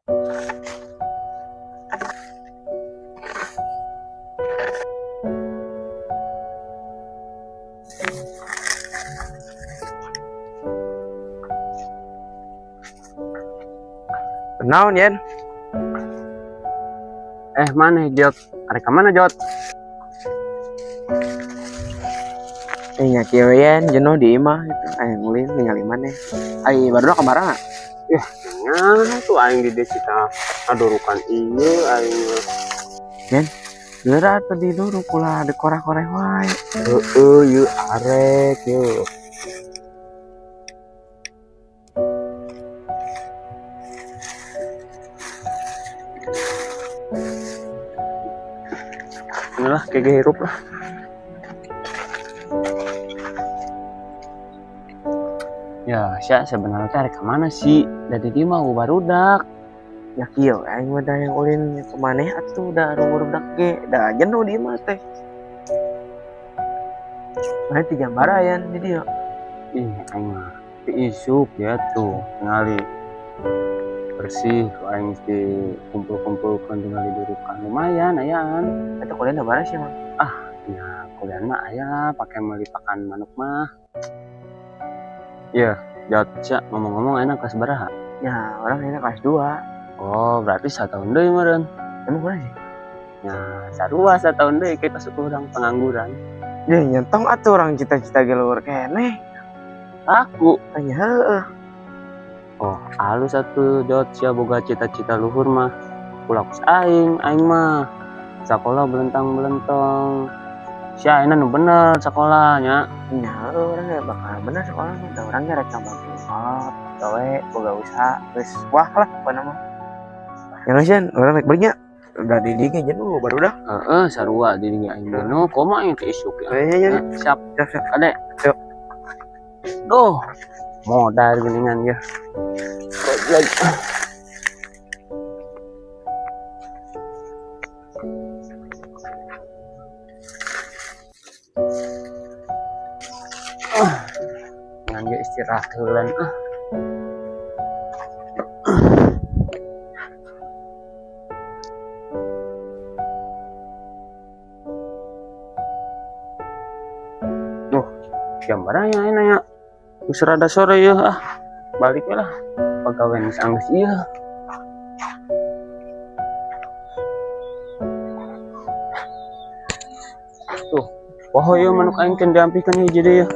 Naon Yen? Mana Jot? Arek ka mana Jot? Nya kieu Yen, jenuh di imah gitu. Aya ngulin ningali maneh. Ai barudak kamara? Yah, nya tuh aing di desa tah adurukan ieu aing. Yen, geura atuh diduruk ulah dikorah-koreh wae. Heeuh, ieu arek ieu. Inilah kayak hirup lah. Ya, Sya sebenarnya teh arek ka mana sih? Dari dia mah barudak. Ya kieu aing mah da yang ulin ka maneh atuh da barudak ge, da jenuh di imah teh. Mana ti jam bara Yan di dieu? Ih, aing mah ti isuk ya tuh, tingali bersih ku aing dikumpul-kumpulkeun tingali durukan lumayan ayaan. Eta kuliah da bara sih mah? Ah, ya kuliah mah aya pake meuli pakan manuk mah. Iya, Jot, Sya, ngomong-ngomong enak kelas baraha? Ya, orang enak kelas 2. Oh, berarti satahun deui meureun. Emang kurang sih? Ya, sarua satahun deui kita suku urang pengangguran. Ya, nyentong atuh orang cita-cita ge luhur keneh. Aku? Nya heueuh. Oh, halus atuh Jot, sia boga cita-cita luhur mah. Ulah kus aing, aing mah sakola belentang-belentong. Sia ayeuna nu bener sakolanya. Nya heueuh urang ge bakal bener sekolah mah. Da urang ge rek ngabagi kolot, gawe, boga usaha, geus wah lah pokona mah. Ya geus Yan, urang rek beli nya. Udah di dieu ge jenuh barudak. Heeh, sarua di dieu aing jenuh, komo aing teh isuk ya. Iya, iya, iya. Siap. Siap, siap. Ade. Yuk. Duh, modal geningan ya. Goblok. Ah, ngan ge istirahat heulan ah. Duh, jam berapa ya ini ya? Geus rada sore ya ah. Balik lah. Pagawean geus anggeus ieu. Tuh, poho ieu manuk aing keun diampihkeun hiji deui.